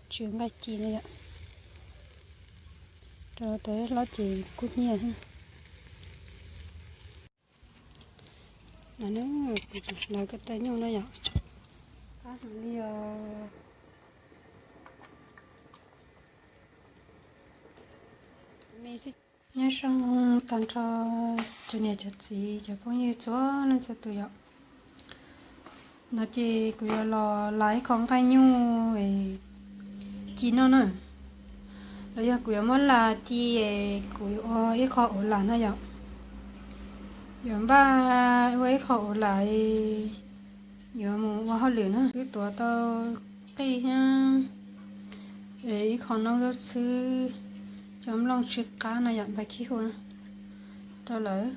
Tsw nqaij ci no yom. Rau tau hlob ces kub nyiaj. No, lawv ko taw nyuj no yom. Qab heev li os. Me xwb. Nyob zoo tag nrho cov niam cov txiv cov phooj ywg txhua leej txhua tus yom. No ces kuv yuav los la ib qho nqaij nyuj ci noj na. Los yog kuv yuav muab la ci, kuv yuav ua ib qho ua lam na yom. Yuav npaj ua ib qho ua lam, yuav mus ua hauj lwm na. Twb tuav tau qij thiab ib qho noob zaub txhwb, cov nplooj tsw qab no yom, npaj khib hu na rau lawm.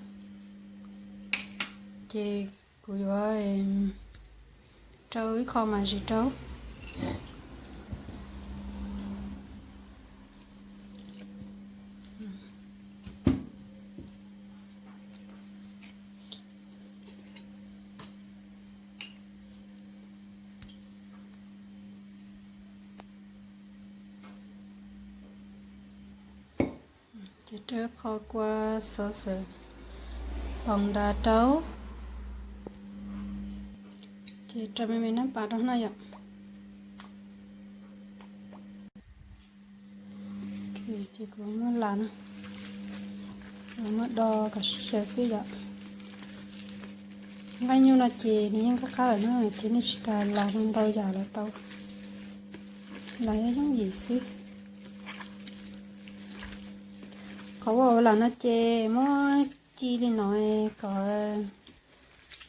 Ces kuv yuav rau ib qho mam zis rau. Ces rau ib qho kua xov xwm poos ntas rau. Ces rau me me nab pas rau no yom. Ces kuv muab las no, muab do kom sib xyaw xwb yom. Nqaij nyuj no ces nws yeej qab qab lawm na, ces nej tsis tas las ntau yam los tau, las yooj yim xwb. Qhov ua ua las no ces muab ci li no kom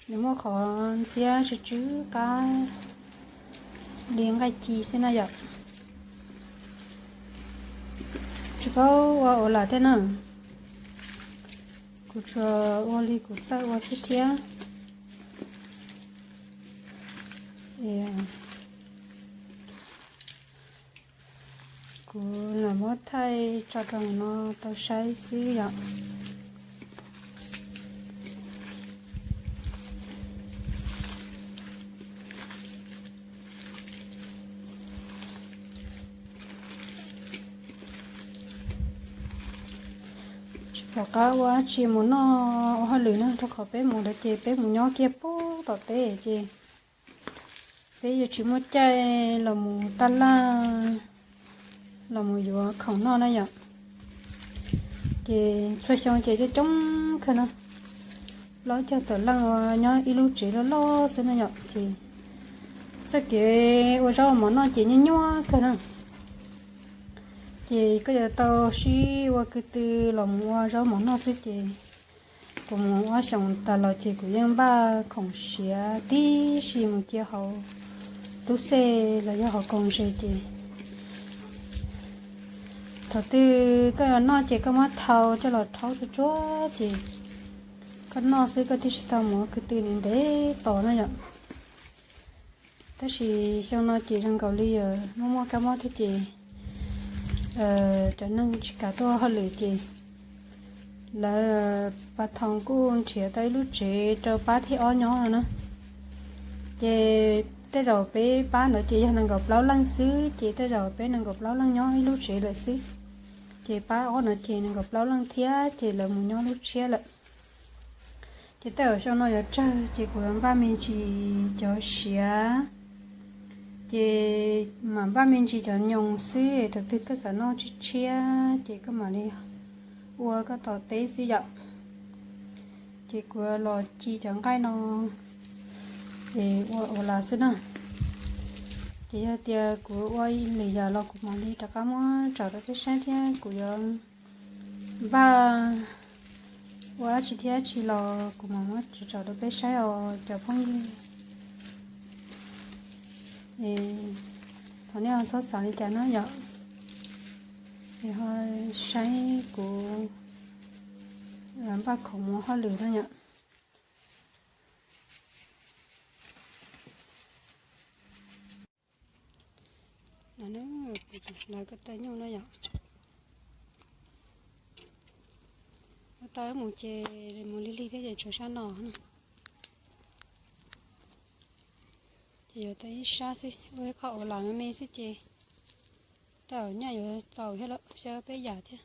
nws muaj qhov ntxhiab tsw tsw qab li nqaij ci xwb na yom. Tsis paub ua ua las thiab na, kuv tsuas ua li kuv txawj ua xwb thiab. Kuv los muab thaij tso rau no tau saib xwb yom. Tsis pom qab ua dab tsi mus noj ua hauj lwm na, rau qhov peb mus lawm ces peb mus nyob kiag puag tom teb ces peb yuav tsis muaj caij los mus taj laj los mus yuav khoom noj na yom. Ces txhua xyoo ces coob coob kawg na, plaub caug tawm leej uas nyob ib lub tsev loj loj xwb na yom. Ces txoj kev ua zaub ua mov noj ces nyuaj nyuaj kawg na. Ces koj yuav tau sib ua ko tw los mus ua zaub mov noj xwb ces kuv mus ob xyoos tas los ces kuv yeej npaj khoom siav tib si mus cia hauv lub xej los yog hauv koos ze ces thaum twg koj yuav noj ces koj muab thau coj los rhaub tsuag tsuag ces koj noj xwb, koj twb tsis tau mus ua ko tw ntev tos na yom. Tab sis xyoo no ces zoo nkaus li muaj muaj kab mob thiab ces cov neeg tsis kam tuaj hauj lwm ces lawv, Paj Thoom kuj nrhiav tau ib lub tsev rau pab thib ob nyob no na. Ces tej zaum peb pab ntawd ces yog nees nkaum plaub leej xwb, ces tej zaum peb nees nkaum plaub leej nyob ib lub tsev lawm xwb. Ces pab ob no ces nees nkaum plaub leej thiab ces lawv mus nyob lub tshiab lawm. Ces tej zaum xyoo no yuav tsawg ces kuv yuav npaj me ntsis cov siav, ces mam npaj me ntsis cov nyoos xwb, thaum twg koj xav noj tshiab tshiab ces koj mam li ua koj tom teb xwb yom. Ces kuv los ci cov nqaij no es ua ua las xwb na. Ces yog tias kuv ua ib lwm yam los kuv mam li rov qab muab tsom rau peb saib thiab kuv yuav npaj ua dab tsi thiab dab tsi los kuv mam muab tsom rau peb saib os cov phooj ywg. Thov nej ho txhob xav li cas na yom. Es ho saib kuv npaj khoom mus hauj lwm na yom. Lawv ko taw nyuj no yom. Ua tau mus ces mus lig lig thiab ces tshuav sab no na. Ces yuav tau ib sab xwb, ua ib qho ua las me me xwb ces Tau, nyaj yuav txaus thiab lawm, saib peb yam thiab.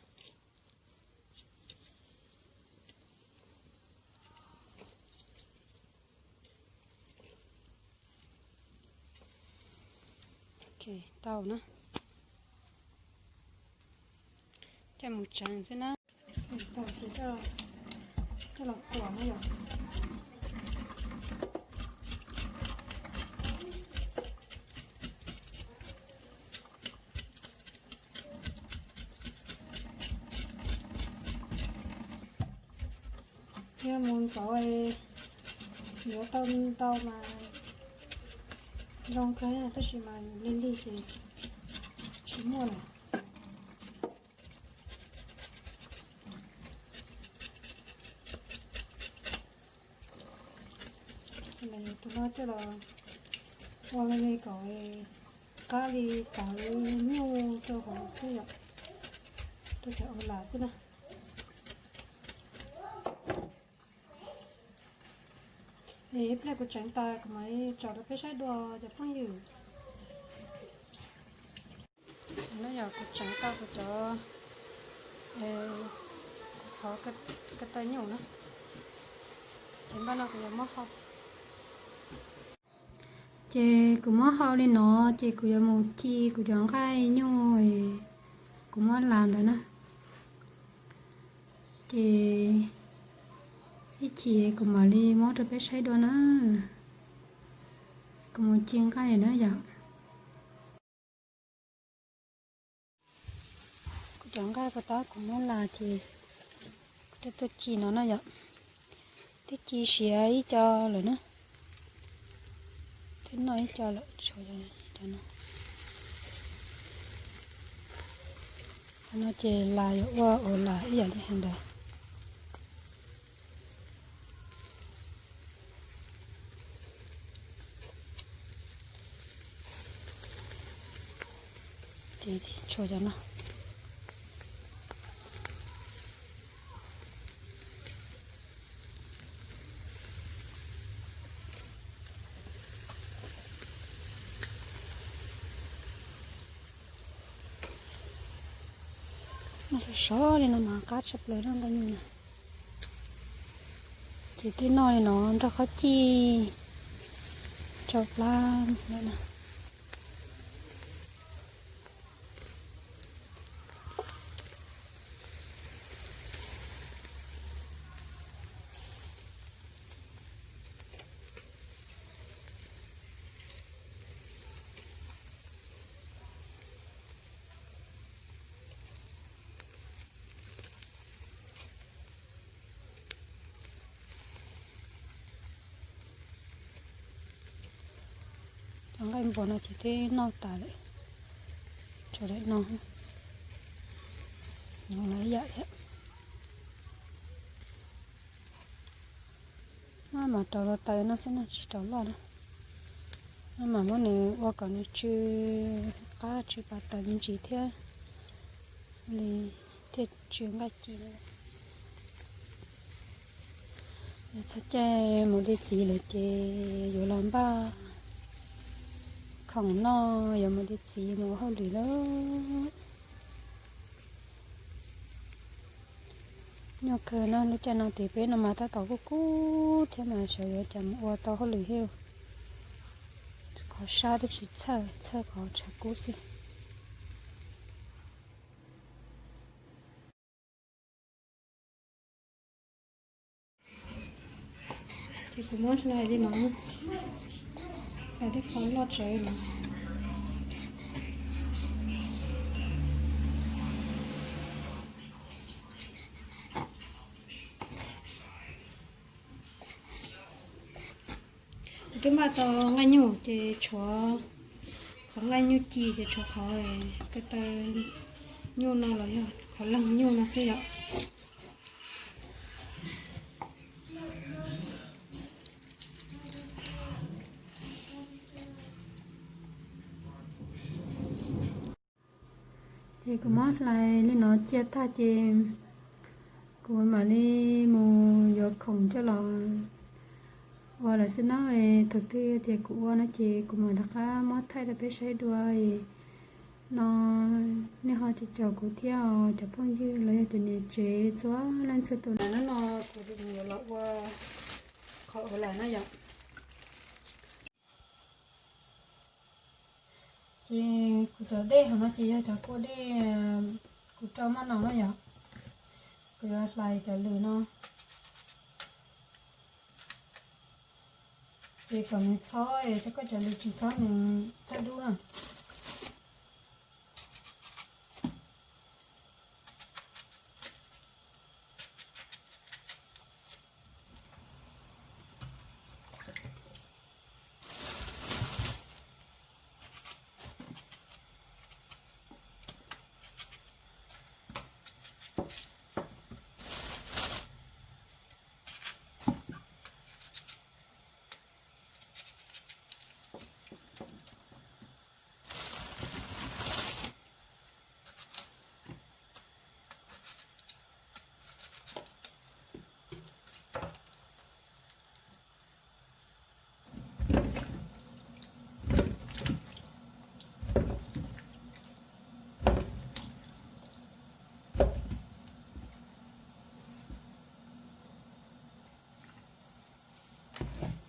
Ok, tau na. Coj mus tseev xwb na. Coj los kuam na yom. Yog mus ntxov yuav tau ntau mas zoo kawg, tab sis mas lig lig ces tsis muaj lawm. Tus no coj los ua li kom qab li tawv nyuj rau hauv xwb yom, rau cov ua lam xwb na. Es ib pliag kuv tseev tas kuv mam li tso rau peb saib dua cov phooj ywg. No yog kuv tseev tau kuv cov, kuv qhov ko taw nyuj na, ces npaj no kuv yuav muab hau. Ces kuv muab hau li no, ces kuv yuav mus ci kuv cov nqaij nyuj kuv muab las ntawd na. Ces ib chim kuv mam li muab rau peb saib dua na. Kuv mus ci nqaij na yom. Kuv cov nqaij puas tab kuv muab las ces kuv twb tuaj ci no na yom. Twb ci siav ib co lawm na. Twb noj ib co lawm, tshuav cov no. Cov no ces las yuav ua ua las ib yam li hais ntawd. Ces tshuav cov no. Noj sov sov li no mas qab tshaj plaws na nqaij nyuj na. Ces twb noj li no nrog qhob cij tsau plab lawm na. Cov nqaij npua no ces twb noj tas lawm, tshuav daim no, no los ib yam thiab. Maj mam rau los taws no xwb no tsis rau loj na. Maj mam muab nws ua kom nws tsw qab tsw pas taws me ntsis thiab li thiaj tsw nqaij ci na. Yog txog caij mus de txiv lawm ces yuav los npaj khoom noj, yuav mus de txiv mus ua hauj lwm lawm. Nyuaj kawg na, lub caij no tiv peb no mas tab tom kub kub thiab mas xyov yuav cas mus ua tau hauj lwm thiab. Qhov sab twb tsis txhawj, txhawj qhov tshav kub xwb. Ces kuv muab hlais li no, hlais tej qho loj tsawv no. Kuv twb npaj tau nqaij nyuj ces tshuav qhov nqaij nyuj ci ces tshuav qhov ko taw nyuj no los yog qhov leeg nyuj no xwb yom. Ces kuv muab hlais li no cia tag ces kuv mam li mus yuav khoom coj los ua lawm xwb na. Thaum twg tias kuv ua no ces kuv mam rov qab muab thaij rau peb saib dua. No nej ho caum kuv thiab cov phooj ywg los yog cov niam tsev txhua leej txhua tus na. Hnub no kuv yuav los ua qhov ua las na yom. Ces kuv cov dej hauv no ces yog cov kua dej kuv rau maj no na yom. Kuv yuav hlais cov lws no, ces kom nws txhob, es cov koj cov lws tsis txhob nws thawj dub na.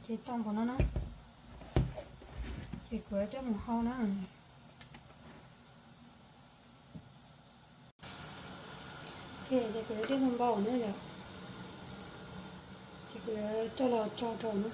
Ces tau npaum no na, ces kuv coj mus hau na. Ces kuv yuav dej npau npau na yom, ces kuv yuav coj los tso rau na.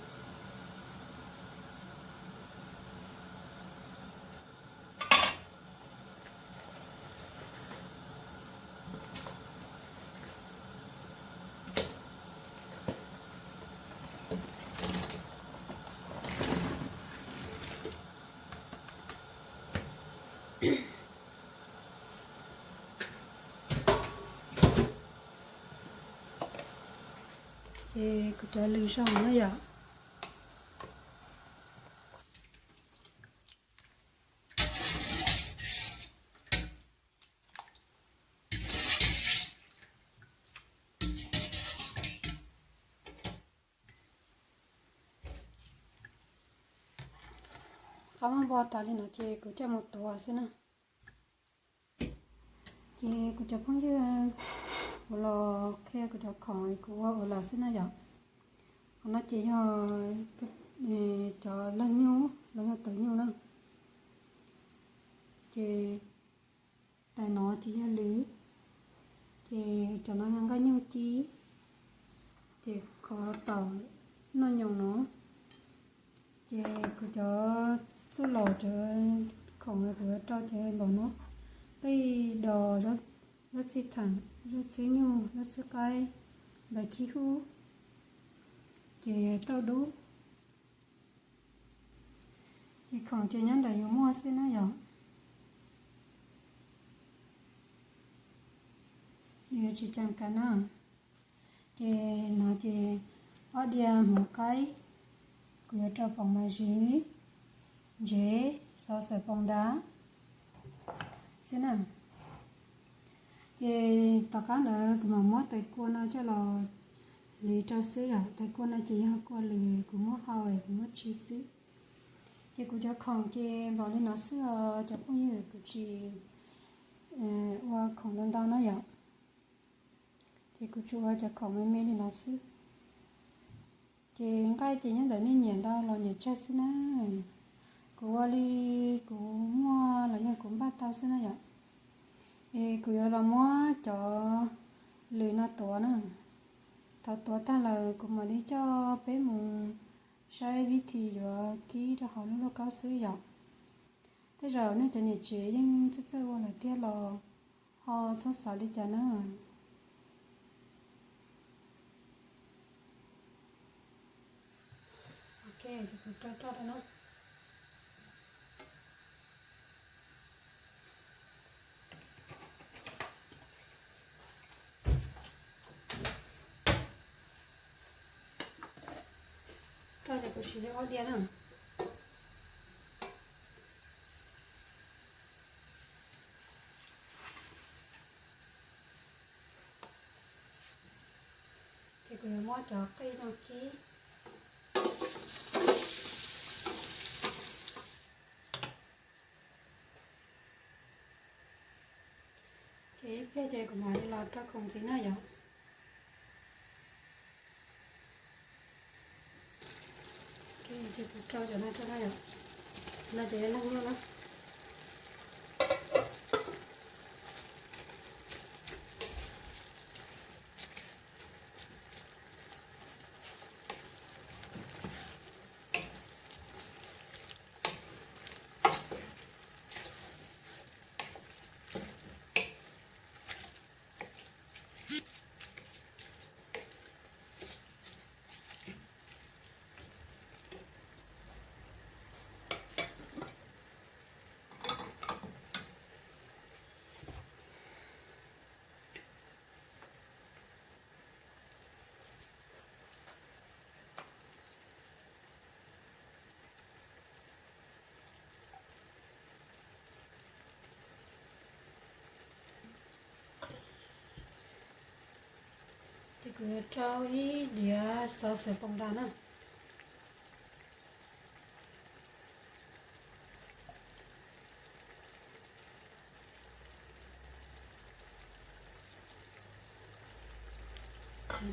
Ces kuv cov lws zoo na yom. Qab muab npau tas li no ces kuv coj mus tuav xwb na. Ces kuv cov phooj ywg, kuv los qhia kuv cov khoom kuv ua ua los xwb na yom. Qhov no ces yog cov leeg nyuj los yog tawv nyuj na. Ces tais no ces yog lws, ces cov no yog nqaij nyuj ci, ces qhov taum noj nyoos no. Ces kuv cov txuj lom cov khoom kuv yuav rau ces npaum no: qij, dos, zaub txhwb theem, zaub txhwb nyuj, zaub txhwb qaib, npais khib hub, ces tauj dub. Ces khoom ces nyob ntawm yus muaj xwb na yom. Yus yuav tsis tseem kav na. Ces no ces ob diav hmoov qaib, kuv yuav rau poom mas zis, ntsev, xov xwm poom ntas xwb na. Ces tom qab ntawd kuv mam muab tais kua no coj los hliv rau xwb yom. Tais kua no ces yog kua lws kuv muab hau es kuv muab tsis xwb. Ces kuv cov khoom ces npaum li no xwb os cov phooj ywg, kuv tsis ua khoom ntau ntau na yom. Ces kuv tsuas ua cov khoom me me li no xwb. Ces nqaij ces nyob ntawm nej nyiam ntau los nyiam tsawg xwb na. Kuv ua li kuv muaj los yog kuv npaj tau xwb na yom. Es kuv yuav los muab cov lws no tuav na. Thaum tuav tag lawm kuv mam li coj peb mus saib vib thi yuav kib rau hauv lub lauj kaub xwb yom. Tej zaum nej cov niam tsev yeej txawj txawj ua lawm thiab los ho txhob xav li cas na. Ok, ces kuv rau roj rau na. Rau ces kuv siv li ob diav na. Ces kuv yuav muab cov qij no kib. Ib pliag ces kuv mam li los rau khoom ntxiv na yom. Ces kuv rau cov no rau na yom. No ces yog leej nyuj na. Ces kuv yuav rau ib diav xov xwm poom das na.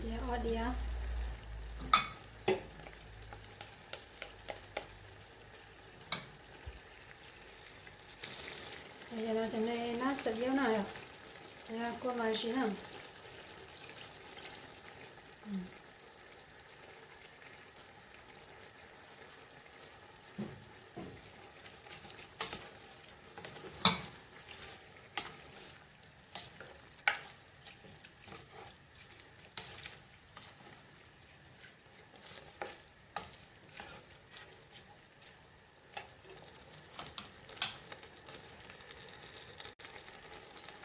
Ces ob diav. Yog no ces nej nab xav iab na yom, yog kua mas sis na.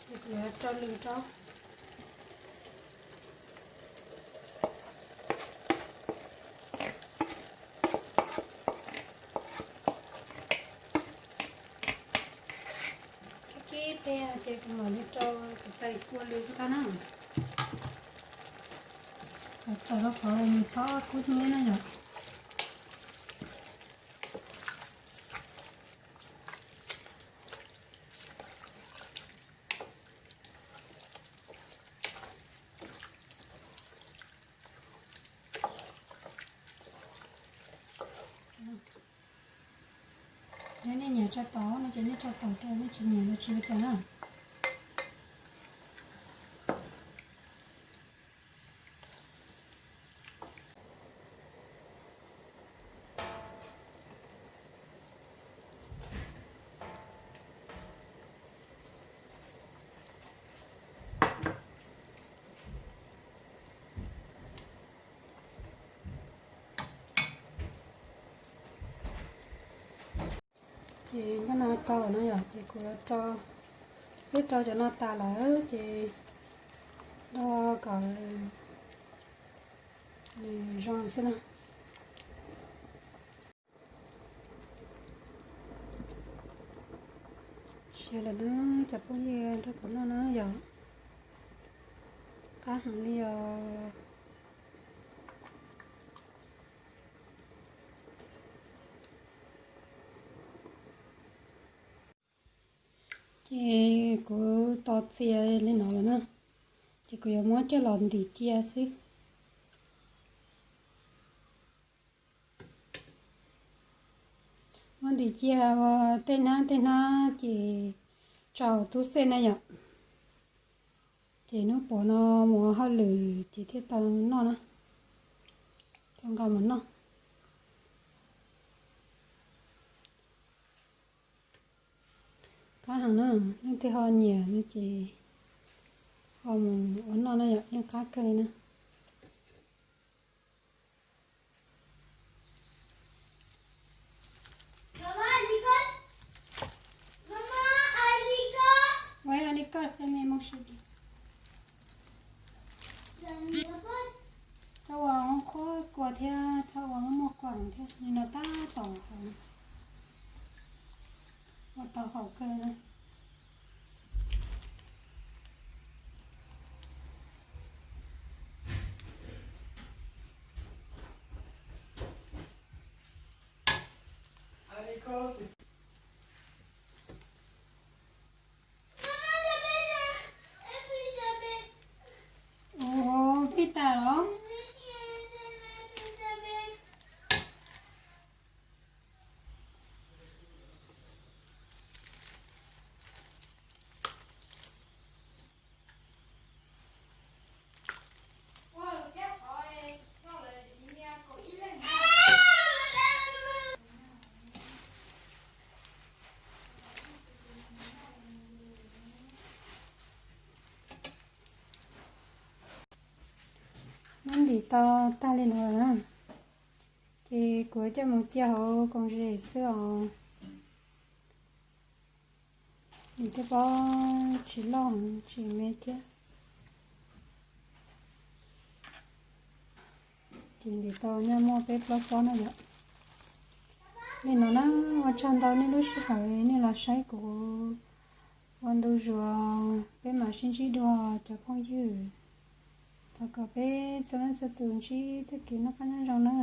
Ces kuv yuav rau lws rau. Kib kib pliag ces kuv mam li rau kuv tais kua lws xwb tag na. Kuv txhom rau qhov nws txhob kub hnyiab na yom. Yog nej nyiam tso tod no ces nej tso tod rau, nej tsis nyiam los tsis ua cas na. Ces npaj no tau no yom, ces kuv yuav rau, twb rau cov no tas lawm ces do kom nws zoo xwb na. Siav lawm na cov phooj ywg nrog kuv noj na yom, qab heev li os. Ces kuv tos txias li no lawm na, ces kuv yuav muab coj los ntim cia xwb. Muab ntim cia ua tej hnab tej hnab ces tso hauv tub xej na yom. Ces hnub puav no mus ua hauj lwm ces thiaj tau noj na, thiaj nqa mus noj. Qab heev na, leej twg ho nyiam no ces ho mus ua noj na yom, yeej qab kawg li na. Ua ib a li koj coj me mus sib. Txhob ua qhuab kua thiab txhob ua muaj kua thiab, li no tab tom hauv, ua tau haum kawg na. Dim tau tag li no lawm na, ces kuv coj mus cia hauv koom zem xwb os. Dim tej pob tsis loj tsis me thiab. Ces dim tau nyob muaj peb plaub pob na yom. Li no na, ua tsaug ntau nej lub sij hawm nej los saib kuv ua ntu zus, peb mam sib ntsib dua cov phooj ywg. Thov kom peb txhua leej txhua tus ntsib txoj kev noj qab nyob zoo na.